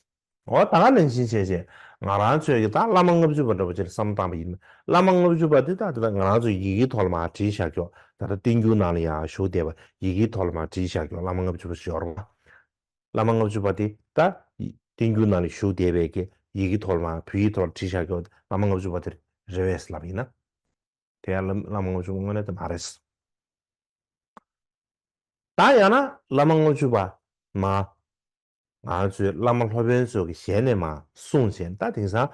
འོ་ད་ག་ནང་བཞིན་བྱས་བྱས་ང་རང་ཚོས་ཀྱི་ད་བླ་མ་ལྔ་བཅུ་པ་འདྲ་པོ་ཅིག་ལ་བསམ་བློ་བཏང་པ་ཡིན་ན། བླ་མ་ལྔ་བཅུ་པ་དེ་ད་དེ་ད་ང་རང་ཚོས་ཡི་གེའི་ཐོག་ལ་མར་བྲིས་བཞག་ཀྱོག་ད་ལྟ་བསྟན་འགྱུར་ནང་ལ་ཡང་བཞུགས་བསྡད་པ་ཡི་གེའི་ཐོག་ལ་མར་བྲིས་བཞག་ཀྱོག་བླ་མ་ལྔ་བཅུ་པ་ཞིག་ཡོད་རེད་པ། བླ་མ་ལྔ་བཅུ་པ་དེ་ད་བསྟན་འགྱུར་ནང་ལ་བཞུགས་བསྡད་པའི་གི་ཡི་གེ་ཐོག་ལ་མར་བོད་ཡིག་ཐོག་ལ་བྲིས་བཞག་ཀྱོག་བླ་མ་ལྔ་བཅུ་པ་དེ་རེད་པས་ལབ་ཡིན་ན། དེ་ཡང་བླ་བླ་མ་ལྔ་བཅུ་པ་དངོས་གནས་དེ་མ་རེད། ད་ཡང་ན་བླ་མ་ལྔ་བཅུ་པ་མར་ང་ཚོའི་བླ་མ་སློབ་དཔོན་ཚོ་གི་ཞལ་ནས་མར་གསུངས་བྱས་ད་དེང་སང་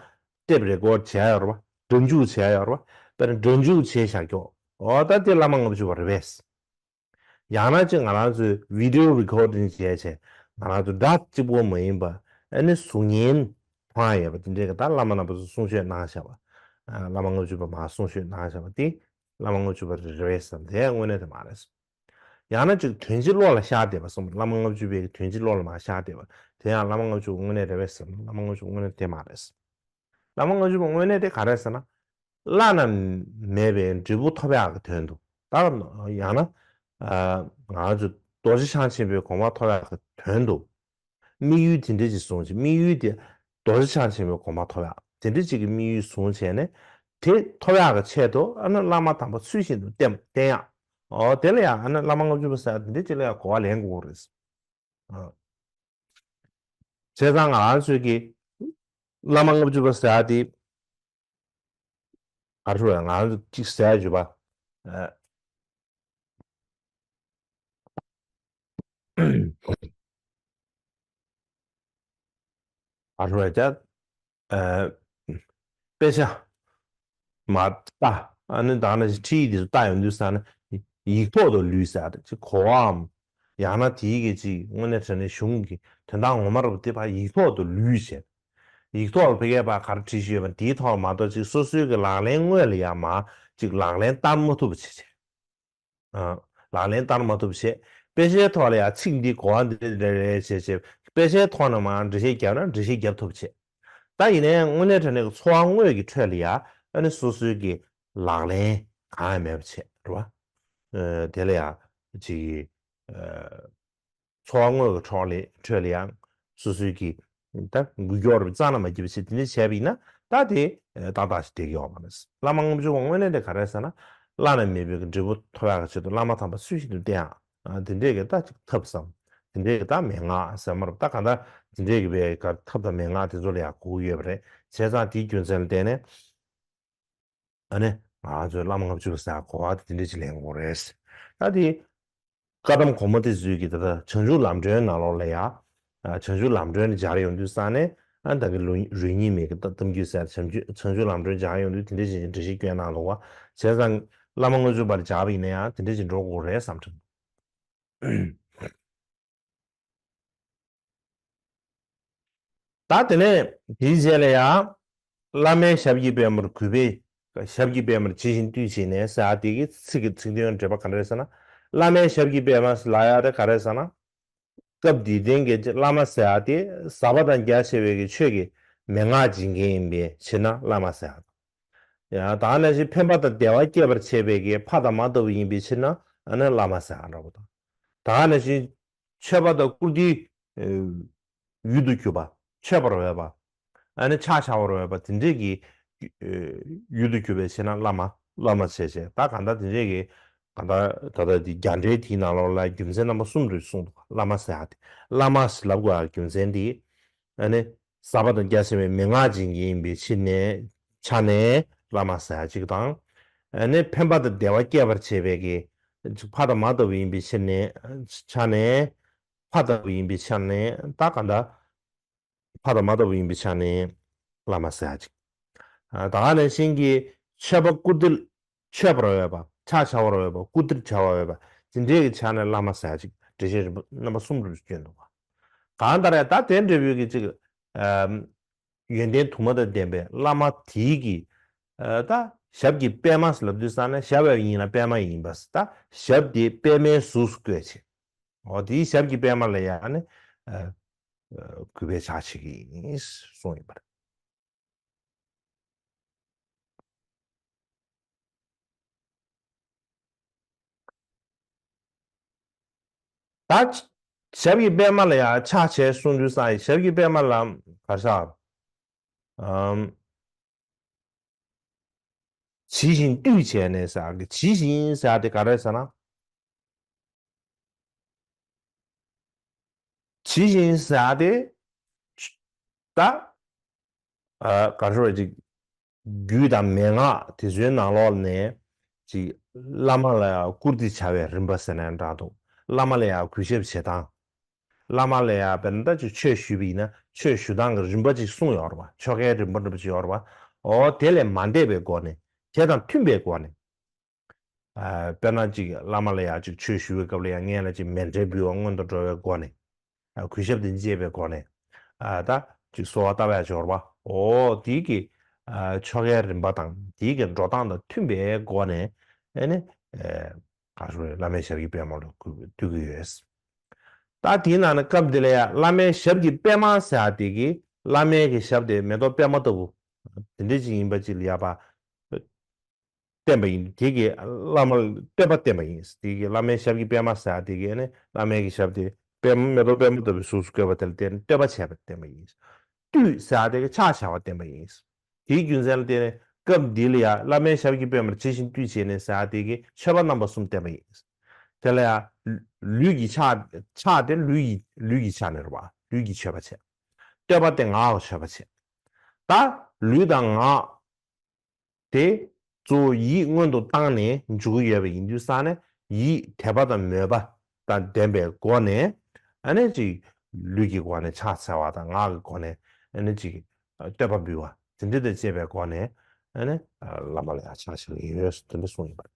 ཊེབ་རེ་ཀོཌ་བྱས་ཡོད་རེད་པ། སྒྲ་འཇུག་བྱས་ཡོད་རེད་པ། དཔེར་ན་སྒྲ་འཇུག་བྱས་བཞག་ཀྱོག་འོ་ད་དེ་བླ་མ་ལྔ་བཅུ་པ་རེད་པས། ཡང་ན་ཅིག་ང་རང་ཚོས་video recording་བྱས་བྱས་ང་རང་ཚོ་སྒྲ་གཅིག་པོ་མ་ཡིན་པ་ཨ་ནི་གཟུགས་བརྙན་མཐོང་ཡ་ཡོད་པ་དེ་འདྲའི་གི་ད་བླ་མ་རྣམ་པ་ཚོ་གསུང་ཆོས་གནང་བཞག་པ། ཨ་བླ་མ་ལྔ་བཅུ་པ་མར་གསུང་ཆོས་གནང་བཞག་པ་དེ་བླ་མ་ལྔ་བཅུ་པ་རེད་བསམ་དེ་དངོས་གནས་དེ་མ་རེད། ཡང་ན་ཅིག་དོན་སྤྱི་བློ་ལ་ཤར་བསྡད་པ་སོང་བླ་མ་ལྔ་བཅུ་པའི་གི་དོན་སྤྱི་བློ་ལ་མར་ཤར་བསྡད་པ་དེ་ཡང་བླ་མ་ལྔ་བཅུ་པ་དངོས་གནས་རེད་བས་ཟེར་ན་བླ་མ་ལྔ་བཅུ་པ་དངོས་གནས་དེ་མ་རེད། བླ་མ་ལྔ་བཅུ་པ་དངོས་གནས་དེ་ག་རེ་ཟེར་ན། བླ་ན་མེད་པའི་འབྲས་བུ་ཐོབ་ཡག་གི་དོན་དུ། ད་ཡང་ན། ཨ། ང་ཚོ་རྡོ་རྗེ་འཆང་ཆེན་པོའི་དགོངས་པ་ཐོབ་ཡག་གི་དོན་དུ། དམིགས་ཡུལ་དེ་འདྲ་ཅིག་བཟུང་ཅིག་དམིགས་ཡུལ་དེ་རྡོ་རྗེ་འཆང་ཆེན་པོའི་དགོངས་པ་ཐོབ་ཡག་དེ་འདྲ་ཅིག་གི་དམིགས་ཡུལ་བཟུང་བྱས་ནས། དེ་ཐོབ་ཡག་གི་ཆེད་དུ་ཨ་ནི་བླ་མ་དམ་པ་ཚུལ་བཞིན་དུ་བསྟེན་བསྟེན་ཡག་འོ་དེ་ལ་ཡང་ཨ་ནི་བླ་མ་ལྔ་བཅུ་པ་ཟེར་ཡག་དེ་འདྲ་ཅིག་ལ་ཡང་གོ་བ་ལེན་དགོས་རེད། ཨ། བྱས་ཙང་ང་རང་ཚོས་ཀྱི་བླ་མ་ལྔ་བཅུ་པ་ཟེར་ཡག་དེ། ག་རེ་ཟེར་ང་ཚོ་གཅིག་ཟེར་ཡག་བརྗོད་པ། ཨ། ག་རེ་ཟེར་ཡག་ཨ། དཔེ་ཆ། མ་ལྟ། ཨ་ནི་ད་ནི་ཁྲིད་ཡིག་དེ་ཚོ་ལྟ་ཡོང་དུས་ས་ནི་ཡིག་ཐོག་ཏུ་ལུས་ཟེར་ཡག་དེ་ཅིག་གོ་བའམ། ཡང་ན་དེའི་གི་ཅིག་དངོས་གནས་དྲང་གནས་གཞུང་གི་དོན་དག་ངོ་མ་རབ་དེ་ཕར་ཡིག་ཐོག་ཏུ་ལུས་བྱས། ཡིག་ཐོག་ལ་ཕ་གིར་ཕར་ག་རེ་བྲིས་ཤིག་ཡོད་པ་དེའི་ཐོག་ལ་མ་གཏོགས་ཅིག་སོ་སོའི་གི་ལག་ལེན་དངོས་ལ་ཡང་མ་ཅིག་ལག་ལེན་བསྟར་མ་ཐུབ་པ་བྱས་བྱས། ཨ། ལག་ལེན་བསྟར་མ་ཐུབ་བྱས། དཔེ་ཆའི་ཐོག་ལ་ཡང་ཚིག་འདི་གོ་བ་འདི་འདྲ་རེད་བྱས་བྱས། དཔེ་ཆའི་ཐོག་ནས་མར་འགྲེལ་བཤད་བརྒྱབ་ན་འགྲེལ་བཤད་བརྒྱབ་ཐུབ་བྱས། ད་ཡིན་ནའི་དངོས་གནས་དྲང་གནས་ཀྱི་འཚོ་བ་དངོས་ཀྱི་ཁྲོད་ལ་ཡང་ཨ་ནི་སོ་སོའི་གི་ལག་ལེན་གང་ཡང་མེད་པ་བྱས་རེད་བ། ཨ། དེ་ལ་ཡང་ཅིག་ཨ། འཚོ་བ་དངོས་ཀྱི་ཁྲོད་ལ་ཁྲོད་ལ་ཡང་སོ་སོའི་གི་ད་འགུལ་སྐྱོད་རུ་རྩ་ན་མ་སྐྱེས་པ་ཞིག་དེ་འདྲ་བྱས་པ་ཡིན་ན་ད་དེ་ཏག་ཏག་ཞིག་བསྡད་ཀྱི་ཡོད་མ་རེད། བླ་མ་ལྔ་བཅུ་པ་དངོས་གནས་དེ་ག་རེ་ཟེར་ན། བླ་ན་མེད་པའི་གི་འབྲས་བུ་ཐོབ་ཡག་གི་ཆེད་དུ་བླ་མ་དམ་པ་ཚུལ་བཞིན་དུ་བསྟེན་ཡག་ཨ། དེ་འདྲས་ཀྱི་ད་ཅིག་ཐབས་སམ། དེ་འདྲས་ཀྱི་ད་མན་ངག་ཟེར་མ་རེད་ད་གང་ལྟར་དེ་འདྲས་ཀྱི་བའི་ག་ཐབས་དང་མན་ངག་དེ་ཚོ་ལ་ཡང་གོ་གི་ཡོད་པ་རེད། བྱས་ཙང་དེའི་རྒྱུ་མཚན་ལ་བརྟེན་ནས། ཨ་ནི་ང་ཚོས་བླ་མ་ལྔ་བཅུ་པ་ཟེར་གོ་བ་དེ་འདྲ་ཅིག་ལེན་དགོས་རེད། ད་དེ་བཀའ་གདམས་གོང་མ་དེ་ཚོས་ཀྱི་ད་ལྟ་བྱང་ཆུབ་ལམ་སྒྲོན་ནང་ལོགས་ལ་ཡ། ཨ། བྱང་ཆུབ་ལམ་སྒྲོན་སྦྱར་ཡོང་དུས་ས་ནས་ཨ་ད་གི་ལུ་རུ་གཉིས་མེད་ཀྱི་གཏམ་རྒྱུད་ཟེར་བྱང་ཆུབ་བྱང་ཆུབ་ལམ་སྒྲོན་སྦྱར་ཡོང་དུས་དེ་འདྲ་ཅིག་འགྲེལ་བཤད་བསྐྱོན་གནང་འདུག་བ། བྱས་ཙང་བླ་མ་ལྔ་བཅུ་པ་ལ་སྦྱར་བ་ཡིན་ན་ཡང་དེ་འདྲ་ཅིག་འགྲོ་དགོས་རེད་བསམ་དྲན། ད་དེ་ནས་དེའི་རྗེས་ལ་ཡང་། བླ་མའི་ཞབས་ཀྱི་པད་མོར་གུས་པས། ཞབས་ཀྱི་པད་མོར་ཇི་བཞིན་བཏུད་བྱས་ནས་ཟེར་ཡག་དེ་གི་ཚིག་གི་ཚིག་དོན་འགྲེལ་པ་ག་འདྲ་རེད་ཟེར་ན། བླ་མའི་ཞབས་ཀྱི་པད་མ་ལབ་ཡག་དེ་ག་རེ་ཟེར་ན། སྐབས་འདིའི་སྟེང་གི་བླ་མ་ཟེར་ཡག་དེ་ཟབ་པ་དང་རྒྱ་ཆེ་བའི་གི་ཆོས་ཀྱི་མན་ངག་འབྱིན་མཁན་ཡིན་པའི་ཕྱིར་ན་བླ་མ་ཟེར་ཡག་དང་། ཡང་དག་ནང་བཞིན་ཕན་པ་དང་བདེ་བ་སྐྱེད་པར་བྱེད་པའི་གི་ཕ་དང་མ་ལྟ་བུ་ཡིན་པའི་ཕྱིར་ན་ཨ་ནི་བླ་མ་ཟེར་ཡག་འདྲ་པོ་དང་། དག་ནང་བཞིན་མཆོད་པ་དང་བཀུར་སྟིའི་ཡུལ་དུ་གྱུར་པ། མཆོད་པར་འོས་པ། ཨ་ནི་ཕྱག་བྱ་བར་འོས་པ་དེ་འདྲས་ཀྱི་ཡུལ་དུ་གྱུར་པའི་ཕྱིར་ན་བླ་མ་བླ་མ་ཟེར་བྱས་ད་གང་ལྟར་དེ་འདྲས་ཀྱི་གང་ལྟར་ད་ལྟ་དེ་རྒྱ་འགྲེལ་དེའི་ནང་ལོགས་ལ་རྒྱུ་མཚན་རྣམ་པ་གསུམ་རེ་གསུངས་འདུག་བླ་མ་ཟེར་ཡག་དེ་བླ་མ་ཟེར་ལབ་དགོས་ཡག་རྒྱུ་མཚན་དེ། ཨ་ནི་ཟབ་པ་དང་རྒྱ་ཆེ་བའི་མན་ངག་ཅན་གྱི་ཡིན་པའི་ཕྱིར་ནས་ཆ་ནས་བླ་མ་ཟེར་ཡག་གཅིག་དང་། ཨ་ནི་ཕན་པ་དང་བདེ་བ་སྐྱེད་པར་བྱེད་པའི་གི་ཕ་དང་མ་ལྟ་བུ་ཡིན་པའི་ཕྱིར་ནས་ཆ་ནས་ཕ་ལྟ་བུ་ཡིན་པའི་ཆ་ནས་ད་གང་ལྟར། ཕ་དང་མ་ལྟ་བུ་ཡིན་པའི་ཆ་ནས་བླ་མ་ཟེར་ཡག་ཅིག་ཨ། ད་ག་ནང་བཞིན་གྱི་མཆོད་པ་བཀུར་སྟི་མཆོད་པར་འོས་པ། ཕྱག་བྱ་བར་འོས་པ། བཀུར་སྟིར་བྱ་བར་འོས་པ། དེ་འདྲའི་གི་ཆ་ནས་བླ་མ་ཟེར་ཡག་ཅིག་འགྲེལ་བཤད་རིམ་པ་རྣམ་པ་གསུམ་རུ་བསྐྱོན་འདུག་ག་གང་ལྟར་ཡང་ད་དེ་འདྲ་བོའི་གི་ཅིག་ཨམ། ཡོན་ཏན་དུ་མ་དང་ལྡན་པའི་བླ་མ་དེའི་གི་ཨ། ད་ཞབས་ཀྱི་པད་མ་ཟེར་ལབ་དུས་ཙ་ན་ཞབས་པ་ཡིན་ན་པད་མ་ཡིན་པ་ད་ཞབས་དེ་པད་མའི་གཟུགས་སུ་བཀོད་བྱས། འོ་དེའི་ཞབས་ཀྱི་པད་མ་ལ་ཡང་ནི། ཨ། གུས་པས་ཕྱག་བྱེད་ཀྱི་ཡིན་གསུངས་ཡོད་པ་རེད། ད་ཞབས་ཀྱི་པད་མ་ལ་ཡང་ཕྱག་བྱས་གསུངས་དུས་ཙ་ན་ཞབས་ཀྱི་པད་མ་ལ་ག་རེ་ཟེར། ཨམ། ཇི་བཞིན་བཏུད་བྱས་ནས་ཟེར་གི་ཇི་བཞིན་ཟེར་དེ་ག་རེ་ཟེར་ན། ཇི་བཞིན་ཟེར་དེ། ད། ཨ། ག་རེ་ཟེར་བ་ཅིག་རྒྱུད་དང་མན་ངག་དེ་ཚོའི་ནང་ལོགས་ནས་ཅིག་བླ་མ་ལ་ཡང་བཀུར་སྟི་བྱ་བའི་རིམ་པ་ཟེར་ན་ཡང་འདྲ་འདུག་བླ་མ་ལ་ཡང་གུས་ཞབས་བྱེད་སྟངས། བླ་མ་ལ་ཡང་དཔེར་ན་ད་ཅིག་ཆོས་ཞུས་པ་ཡིན་ན་ཆོས་ཞུ་སྟངས་ཀྱི་རིམ་པ་ཅིག་གསུངས་ཡོད་རེད་པ། ཆོ་གའི་རིམ་པ་འདྲ་པོ་ཅིག་ཡོད་རེད་པ། འོ་དེ་ལས་མ་འདས་པའི་སྒོ་ནས་དེ་དང་མཐུན་པའི་སྒོ་ནས། ཨ་དཔེར་ན་ཅིག་བླ་མ་ལ་ཡང་ཅིག་ཆོས་ཞུ་བའི་སྐབས་ལ་ཡང་སྔོན་ལ་ཅིག་མཎྜལ་འབུལ་བ་སྔོན་དུ་འགྲོ་བའི་སྒོ་ནས། ཨ་གུས་ཞབས་དེ་འཇལ་བའི་སྒོ་ནས། ཨ་ད་ཅིག་གསོལ་བ་བཏབ་པའི་སྦྱོར་བ། འོ་དེའི་གི་ཨ་ཆོ་གའི་རིམ་པ་དང་དེའི་གི་འགྲོ་སྟངས་དང་མཐུན་པའི་སྒོ་ནས་ཨ་ནི་ཨ་ག་རེ་ཟེར་བླ་མའི་ཞབས་ཀྱི་པད་མ་ལ་གུས་པས་བཏུད་ཀྱི་ཡོད། ད་དེའི་ནང་ནས་སྐབས་འདི་ལ་ཡང་བླ་མའི་ཞབས་ཀྱི་པད་མ་ཟེར་ཡ་དེ་གི་བླ་མའི་གི་ཞབས་དེ་མེ་ཏོག་པད་མ་ལྟ་བུ་དེ་འདྲ་ཅིག་ཡིན་པ་ཅིག་ལ་ཡ་བ་བསྟན་པ་ཡིན། དེ་གི་བླ་མ་ལ་བསྟོད་པ་བསྟན་པ་ཡིན། དེ་གི་བླ་མའི་ཞབས་ཀྱི་པད་མ་ཟེར་ཡ་དེ་གི་ནི་བླ་མའི་གི་ཞབས་དེ་པད་མ་མེ་ཏོག་པད་མ་ལྟ་བུའི་གཟུགས་སུ་བཀོད་པ་དེ་ལ་བརྟེན་ནས་བསྟོད་པ་བྱས་པ་བསྟན་པ་ཡིན། བཏུད་ཟེར་ཡ་དེ་གི་ཕྱག་བྱ་བ་བསྟན་པ་ཡིན། དེའི་རྒྱུ་མཚན་ལ་བརྟེན་ནས་སྐབས་འདི་ལ་ཡང་བླ་མའི་ཞབས་ཀྱི་པད་མར་ཇི་བཞིན་བཏུད་བྱས་ནས་ཟེར་ཡ་དེ་གི་མཆོད་པ་རྣམ་པ་གསུམ་བསྟན་པ་ཡིན། དེ་ལ་ཡང་ལུས་ཀྱི་ཕྱག་ཕྱག་དེ་ལུས་ཀྱི་ལུས་ཀྱི་ཕྱག་ནས་རེད་བ། ལུས་ཀྱི་མཆོད་པ་བྱས། བསྟོད་པ་དེ་ངག་གི་མཆོད་པ་བྱས། ད་ལུས་དང་ངག་དེ་གཙོ་བོ་ཡིད་སྔོན་དུ་བཏང་ནས་འཇུག་གི་ཡོད་པ་ཡིན་དུས་ཙང་ནས་ཡིད་དད་པ་དང་མོས་པ་དང་ལྡན་པའི་སྒོ་ནས་ཨ་ནི་ཅིག་ལུས་ཀྱི་སྒོ་ནས་ཕྱག་འཚལ་བ་དང་ངག་གི་སྒོ་ནས་ཨ་ནི་ཅིག་བསྟོད་པ་འབུལ་བ་དེ་འདྲ་དང་བཅས་པའི་སྒོ་ནས་ཨ་ནི་བླ་མ་ལ་ཡང་ཕྱག་བྱེད་ཀྱི་ཡོད་དེ་འདྲ་གསུངས་ཡོད་པ།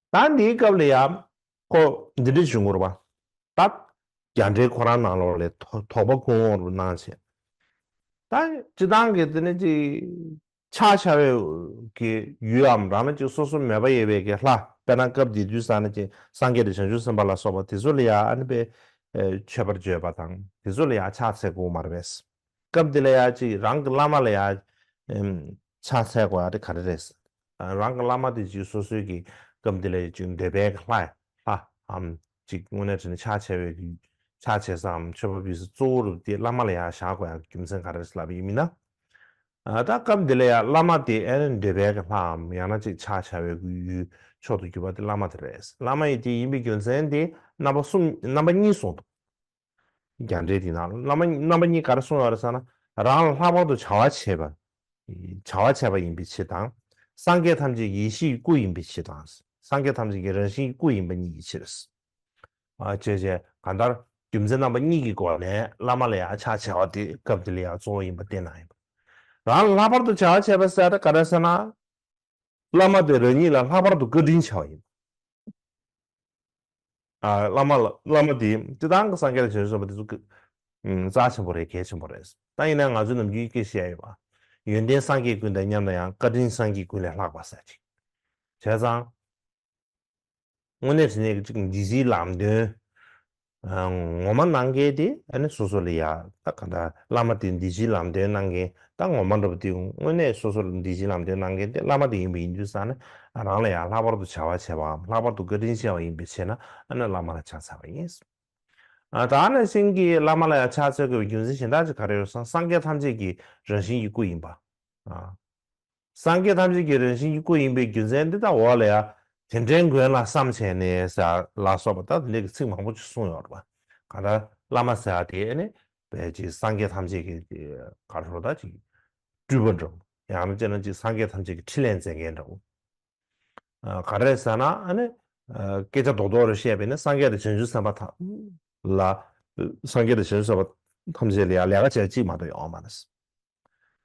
ད་འདིའི་སྐབས་ལ་ཡང་ཁོ་འདི་འདྲ་བྱུང་དགོས་རེད་པ། ད་རྒྱ་འགྲེལ་ཁོ་རང་ནང་ལོགས་ལ་དོ་དོགས་པ་ཁུངས་ལོག་རུ་གནང་བྱས། ད་སྤྱི་བཏང་གི་དེ་ནི་ཅིག་ཕྱག་བྱ་བའི་གི་ཡུལ་འམ་རང་ལ་ཅིག་སོ་སོ་མོས་པ་ཡོད་པའི་གི་ལྷ། དཔེར་ན་སྐབས་དེ་དུས་ཙང་ནས་ཅིག་སངས་རྒྱས་དང་བྱང་ཆུབ་སེམས་དཔའ་ལ་སོགས་པ་དེ་ཚོ་ལ་ཡང་ཨ་ནི་པའི་མཆོད་པར་བརྗོད་པ་དང་དེ་ཚོ་ལ་ཡང་ཕྱག་འཚལ་དགོས་མ་རེད་པས། སྐབས་འདི་ལ་ཡང་ཅིག་རང་གི་བླ་མ་ལ་ཡང་ཕྱག་འཚལ་དགོས་ཡ་དེ་ག་རེ་རེད། རང་གི་བླ་མ་དེ་ཅིག་སོ་སོའི་གི་སྐབས་འདི་ལ་ཡང་ཅིག་འདོད་པའི་གི་ལྷ་ལྷའམ་ཅིག་དངོས་གནས་དྲན་ནས་ཕྱག་འཚལ་བའི་གི་ཕྱག་འཚལ་སའམ་མཆོད་པ་འབུལ་ས་གཙོ་བོ་རུ་དེ་བླ་མ་ལ་ཡང་བཞག་དགོས་ཡ་གི་རྒྱུ་མཚན་ག་རེ་རེད་ལབ་པ་ཡིན་མིན་ན། ཨ་ད་སྐབས་འདི་ལ་ཡང་བླ་མ་དེ་ཨ་ནི་འདོད་པའི་གི་ལྷའམ་ཡང་ན་ཅིག་ཕྱག་བྱ་བའི་གི་ཡུལ་མཆོག་ཏུ་གྱུར་པ་དེ་བླ་མ་དེ་རེད། བླ་མ་ཡི་དེ་ཡིན་པའི་རྒྱུ་མཚན་དེ་རྣམ་པ་གསུམ་རྣམ་པ་གཉིས་གསུངས་འདུག་རྒྱ་འགྲེལ་དེ་ནང་བླ་མ་རྣམ་པ་གཉིས་ག་རེ་གསུངས་ཡོད་རེད་ཟེར་ན། རང་ལ་ལྷག་པར་དུ་བྱ་བ་བྱེད་པ། བྱ་བ་བྱས་པ་ཡིན་པའི་ཕྱིར་དང་། སངས་རྒྱས་ཐམས་ཅད་ཀྱི་ཡེ་ཤེས་ཀྱི་སྐུ་ཡིན་པའི་ཕྱིར་དང་། སངས་རྒྱས་ཐམས་ཅད་ཀྱི་རང་བཞིན་གྱི་སྐུ་ཡིན་པ་ཉིད་ཀྱི་ཕྱིར། ཨ་བྱས་བྱས་གང་ལྟར་རྒྱུ་མཚན་རྣམ་པ་གཉིས་ཀྱི་སྒོ་ནས་བླ་མ་ལ་ཡང་ཕྱག་བྱ་བ་དེ་སྐབས་འདི་ལ་ཡང་གཙོ་བོ་ཡིན་པ་བསྟན་གནང་ཡིན་པ། རང་ལ་ལྷག་པར་དུ་བྱ་བ་བྱས་པ་ཟེར་ཡ་དེ་ག་རེ་ཟེར་ན། བླ་མ་དེ་རང་ཉིད་ལ་ལྷག་པར་དུ་བཀའ་དྲིན་ཆེ་བ་ཡིན། ཨ་བླ་མ་ལ་བླ་མ་དེ་སྤྱི་བཏང་གི་སངས་རྒྱས་དང་བྱང་ཆུབ་སེམས་དཔའ་དེ་ཚོ་ཀི་ཨུམ་རྩ་ཆེན་པོ་རེད། གལ་ཆེན་པོ་རེད། ད་ཡིན་ན་ང་ཚོས་ནམ་རྒྱུན་སྐད་བཤད་ཡོད་པ། ཡོན་ཏན་སངས་རྒྱས་ཀུན་དང་མཉམ་ན་ཡང་། བཀའ་དྲིན་སངས་རྒྱས་ཀུན་ལས་ལྷག་པ་ཟེར་ཅིག་བྱས་ཙང་། དངོས་གནས་དྲང་གནས་ཀྱི་ཅིག་འདི་ཕྱིའི་ལམ་སྟོན། ཨ་ངོ་མ་གནང་མཁན་དེ་ཨ་ནི་སོ་སོ་ལ་ཡ་ད་ག་འདྲ་བླ་མ་དེ་འདི་ཕྱིའི་ལམ་སྟོན་གནང་མཁན་ད་ངོ་མ་འདྲ་པོ་དེ་དངོས་གནས་སོ་སོ་ལ་འདི་ཕྱིའི་ལམ་སྟོན་གནང་མཁན་དེ་བླ་མ་དེ་ཡིན་པ་ཡིན་དུས་ཙང་ནས་རང་ལ་ཡང་ལྷག་པར་དུ་བྱ་བ་བྱས་པའམ་ལྷག་པར་དུ་བཀའ་དྲིན་ཆེ་བ་ཡིན་པའི་ཕྱིར་ན་ཨ་ནི་བླ་མ་ལ་ཕྱག་འཚལ་བ་ཡིན། ཨ་ད་ནང་བཞིན་གྱི་བླ་མ་ལ་ཡང་ཕྱག་འཚལ་དགོས་པའི་རྒྱུ་མཚན་གཞན་དག་ཅིག་ག་རེ་ཡོད་ཟེར་ན། སངས་རྒྱས་ཐམས་ཅད་ཀྱི་རང་བཞིན་གྱི་སྐུ་ཡིན་པ། ཨ། སངས་རྒྱས་ཐམས་ཅད་ཀྱི་རང་བཞིན་གྱི་སྐུ་ཡིན་པའི་རྒྱུ་མཚན་འདི་དང་འོག་ལ་ཡང་དེ་འདྲའི་མགོན་ལ་བསམ་བྱས་ནས་ཟེར་ལ་སོགས་པ་ད་དེ་འདྲའི་གི་ཚིག་མང་པོ་ཅིག་གསུངས་ཡོད་རེད་པ། གང་ལྟར་བླ་མ་ཟེར་བ་དེ་ནི་བས་ཅིག་སངས་རྒྱས་ཐམས་ཅད་ཀྱི་ག་རེ་ཟེར་ད་ཅིག་སྤྲུལ་པ་འདྲ་བོ། ཡང་ན་བྱས་ན་ཅིག་སངས་རྒྱས་ཐམས་ཅད་ཀྱི་ཕྲིན་ལས་མཛད་མཁན་འདྲ་བོ། ཨ་ག་རེ་ཟེར་ན་ཨ་ནི་ཨ་སྐད་ཆ་རྡོག་རྡོག་རེ་བཤད་པས་ན་སངས་རྒྱས་དང་བྱང་ཆུབ་སེམས་དཔའ་ཐམས་ལ། སངས་རྒྱས་དང་བྱང་ཆུབ་སེམས་དཔའ་ཐམས་ཅད་ལ་ཡང་ལས་ཀ་བྱ་གཅིག་མ་གཏོགས་ཡོད་མ་རེད།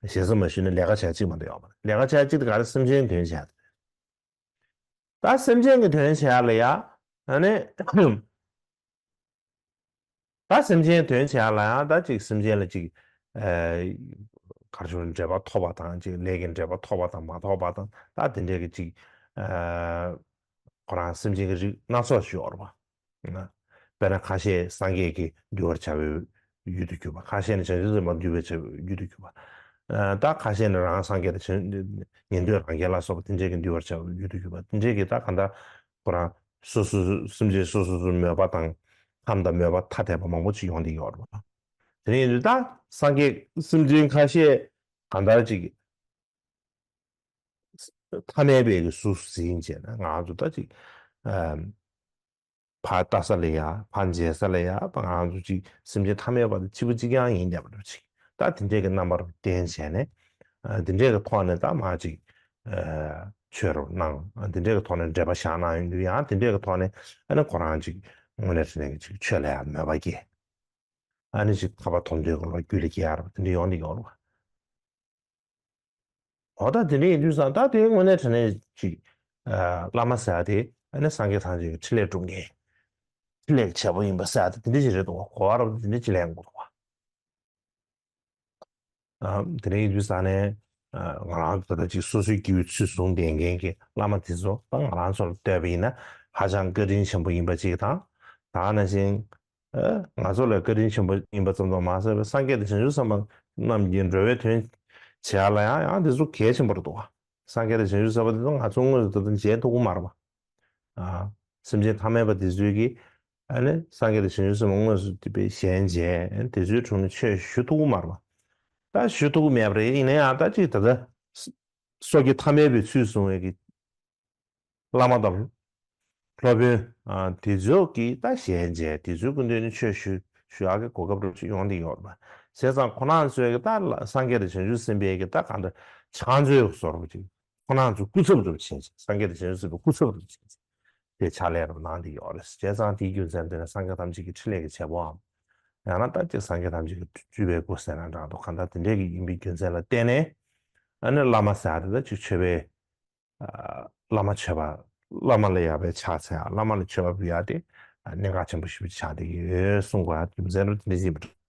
ཞེ་ས་མ་ཞུས་ན་ལས་ཀ་བྱ་གཅིག་མ་གཏོགས་ཡོད་མ་རེད། ལས་ཀ་བྱ་གཅིག་དེ་ག་རེ། སེམས་ཅན་དོན་བྱ་དེ་རེད། ད་སེམས་ཅན་གྱི་དོན་བྱ་ལ་ཡང་ཨ་ནི། ད་སེམས་ཅན་དོན་བྱེད་ཡ་ལ་ཡང་ད་ཅིག་སེམས་ཅན་ལ་ཅིག་ཨ་ག་རེ་ཞུ་དགོས་རེད། འབྲེལ་བ་ཐོབ་པ་དང་ཅིག་ལས་ཀྱི་འབྲེལ་བ་ཐོབ་པ་དང་མ་ཐོབ་པ་དང་ད་དེ་འདྲའི་གི་ཅིག་ཨ་ཁོ་རང་སེམས་ཅན་གྱི་རིགས་སྣ་ཚོགས་ཤིག་ཡོད་རེད་པ། དཔེར་ན་ཁ་ཤས་སངས་རྒྱས་ཀྱིས་འདུལ་བར་བྱ་བའི་ཡུལ་དུ་གྱུར་པ། ཁ་ཤས་ནི་བྱང་ཆུབ་སེམས་དཔའ་འདུལ་བར་བྱ་བའི་ཡུལ་དུ་གྱུར་པ། ཨ་ད་ཁ་ཤས་ནི་རང་སངས་རྒྱས་དང་ཉན་ཐོས་རང་རྒྱལ་ལ་སོགས་པ་དེ་འདྲའི་གི་འདུལ་བར་བྱ་བའི་ཡུལ་དུ་གྱུར་པ། དེ་འདྲའི་གི་ད་གང་ལྟར་ཁོ་རང་སོ་སོ་སེམས་ཅན་སོ་སོ་སོའི་མོས་པ་དང་ཁམས་དང་མོས་པ་ཐ་དད་པ་མང་པོ་ཅིག་ཡོང་བསྡད་ཡོད་རེད་པ། དེ་ཡིན་དུས་ད་སངས་རྒྱས་སེམས་ཅན་ཁ་ཤས་གང་ལྟར་ཅིག་ཐ་མལ་པའི་གི་གཟུགས་སུ་འཛིན་བྱས་ན་ང་ཚོ་ད་ཅིག་ཨ་ཕར་ལྟ་ས་ལ་ཡ་ཕར་མཇལ་ས་ལ་ཡ་ང་ཚོ་ཅིག་སེམས་ཅན་ཐ་མལ་པ་དང་གཅིག་པ་གཅིག་རྐྱང་ཡིན་བསྡད་པ་འདྲ་ཅིག་ད་དེ་འདྲའི་གི་རྣམ་པར་བསྟན་བྱས་ནས་ཨ་དེ་འདྲའི་གི་ཐོག་ནས་ད་མར་ཅིག་ཨ་ མཆོད་རོགས་གནང་། ཨ་འདི་འདྲའི་གི་ཐོག་ནས་འགྲེལ་པ་བཞག་གནང་ཡོང་དུས་ཡང་དེ་འདྲའི་གི་ཐོག་ནས་ཨ་ནི་ཁོ་རང་ཅིག་དངོས་གནས་དྲང་གནས་ཀྱི་ཅིག་ཆོས་ལ་ཡང་མོས་པ་སྐྱེས། ཨ་ནི་ཅིག་ཐར་པ་ཐོབ་འདོད་ཀྱི་བློ་རྒྱུད་ལ་སྐྱེ་ཡ་ར་དེ་འདྲ་ཡོང་དེ་ཡོང་ར་བ། འོ་ད་དེ་འདྲ་ཡིན་དུས་ཙང་ད་དེ་དངོས་གནས་དྲང་གནས་ཅིག་ཨ་བླ་མ་ཟེར་ཡ་དེ་ཨ་ནི་སངས་རྒྱས་ཐམས་ཅད་ཀྱི་ཕྲིན་ལས་སྒྲུབ་མཁན། ཕྲིན་ལས་ཀྱི་བྱེད་པོ་ཡིན་པ་ཟེར་ཡ་དེ་དེ་འདྲ་ཅིག་རེད་འདུག་བ། གོ་བ་ར་བ་དེ་འདྲ་ཅིག་ལེན་དགོས་འདུག་བ། ཨ་དེ་འདྲ་ཡིན་དུས་ཙང་ནས་ཨ་ང་རང་ད་ལྟ་ཅིག་སོ་སོའི་སྐྱེ་བོའི་ཚུལ་བཟུང་བསྡད་མཁན་གྱི་བླ་མ་དེ་ཚོ་ད་ང་རང་ཚོ་ལ་ལྟོས་པ་ཡིན་ན་ཧ་ཅང་བཀའ་དྲིན་ཆེན་པོ་ཡིན་པ་ཅིག་དང་། ད་ག་ནང་བཞིན་ཨ་ང་ཚོ་ལ་བཀའ་དྲིན་ཆེན་པོ་ཡིན་པ་ཙམ་དུ་མ་ཟད་པའི་སངས་རྒྱས་དང་བྱང་ཆུབ་སེམས་དཔའ་རྣམས་ཀྱི་འགྲོ་བའི་དོན་བྱེད་ཡ་ལ་ཡང་ཡང་དེ་ཚོ་གལ་ཆེན་པོ་རེད་འདུག་བ། སངས་རྒྱས་དང་བྱང་ཆུབ་སེམས་དཔའ་དེ་ཚོ་ང་ཚོ་དངོས་སུ་ད་དུང་མཇལ་ཐུབ་ཀྱི་མ་རེད་པ། ཨ། སེམས་ཅན་ཐ་མལ་པ་དེ་ཚོས་ཀྱིས་ཨ་ནི་སངས་རྒྱས་དང་བྱང་ཆུབ་སེམས་དཔའ་དངོས་སུ་དེ་པའི་ཞལ་མཇལ་དེ་ཚོའི་དྲུང་ནས་ཆོས་ཞུ་ཐུབ་ཀྱི་མ་རེད་པ། ད་ཞུ་ཐུབ་ཀྱི་མེད་པ་རེད། ཡིན་ན་ཡང་ད་ཅིག་ད་ལྟ་སོ་སྐྱེ་ཐ་མལ་པའི་ཚུལ་བཟུང་བའི་གི་བླ་མ་དང་སློབ་དཔོན་ཨ་དེ་ཚོ་གིས་ད་ཞལ་མཇལ་དེ་ཚོའི་སྐུ་མདུན་ནས་ཆོས་ཞུ་ཞུ་ཡག་གི་གོ་སྐབས་རོབ་ཅིག་ཡོང་བསྡད་ཡོད་རེད་པ། བྱས་ཙང་ཁོ་རང་ཚོས་ཀྱི་ད་ལ་སངས་རྒྱས་དང་བྱང་ཆུབ་སེམས་དཔའི་གི་ད་གང་ལྟར་ཕྱག་མཛོད་བཟོ་འདྲ་ཅིག་ཁོ་རང་ཚོའི་སྐུ་ཚབ་འདྲ་བྱས་ཅིག་སངས་རྒྱས་དང་བྱང་ཆུབ་སེམས་དཔའི་སྐུ་ཚབ་འདྲ་བྱས་ཅིག་དེ་ཕྱག་ལས་རོབ་གནང་བསྡད་ཡོད་རེད། བྱས་ཙང་དེའི་རྒྱུ་མཚན་དེ་ནི་སངས་རྒྱས་ཐམས་ཅད་ཀྱི་ཕྲིན་ལས་ཀྱི་བྱེད་པོའམ། ཡང་ན་ད་ཅིག་སངས་རྒྱས་ཐམས་ཅད་ཀྱི་སྤྲུལ་པའི་སྐུ་ཟེར་ན་འདྲ་འདུག་གང་ལྟར་དེ་འདྲས་ཀྱི་ཡིན་པའི་རྒྱུ་མཚན་ལ་བརྟེན་ནས་ཨ་ནི་བླ་མ་ཟེར་ཡ་དེ་ད་ཅིག་མཆོད་པའི་ཨ་བླ་མ་མཆོད་པ། བླ་མ་ལ་ཡར་བའི་ཕྱག་འཚལ་ཡ། བླ་མ་ལ་མཆོད་པ་འབུལ་ཡ་དེ་ཨ་གནད་འགག་ཆེན་པོ་ཞིག་ཆགས་བསྡད་ཀྱི་ཡོད་གསུང་དགོས་ཡ་རྒྱུ་མཚན་རུ་དེ་འདྲ་ཞིག་ཡིན་པ་འདྲ།